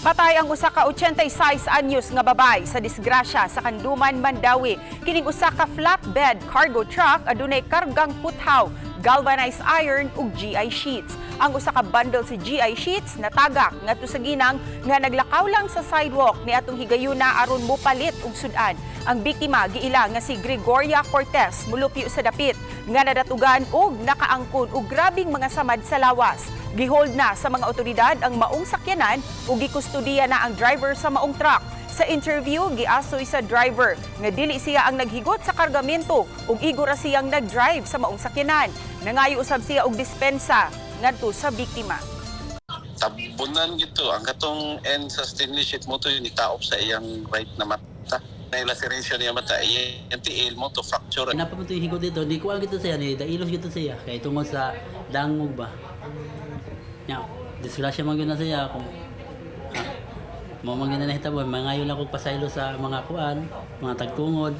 Patay ang usa ka 86 anyos nga babay sa disgrasya sa Kanduman, Mandaue. Kining usa ka flatbed cargo truck adunay kargang puthaw, galvanized iron ug GI sheets. Ang usa ka bundle sa GI sheets natagak ngadto sa ginang nga naglakaw lang sa sidewalk niadtong higayuna aron mopalit og sudan. Ang biktima giila nga si Gregoria Cortez, mulupyo sa dapit, nga nadatugan og nakaangkon og grabing mga samad sa lawas. Gihold na sa mga otoridad ang maong sakyanan ug gikustudiya na ang driver sa maong truck. Sa interview, giasoy sa driver nga dili siya ang naghigot sa kargamento ug igo ra siyang nag-drive sa maong sakyanan. Nangayo usab siya og dispensa ngadto sa biktima. Tabunan gito ang katong end sa stainless sheet mo to nitaop sa iyang right na mata, na laceration niya mata, iyang tiil mo to fracture. Napa man higot dito, di ko gito siya ni dailos gito siya kay tungod sa dangog ba. Nya, disgrasya man gyud na siya kung mao man gyud na nahitabo, mangayo lang kog pasaylo sa mga kuan, mga tagtungod.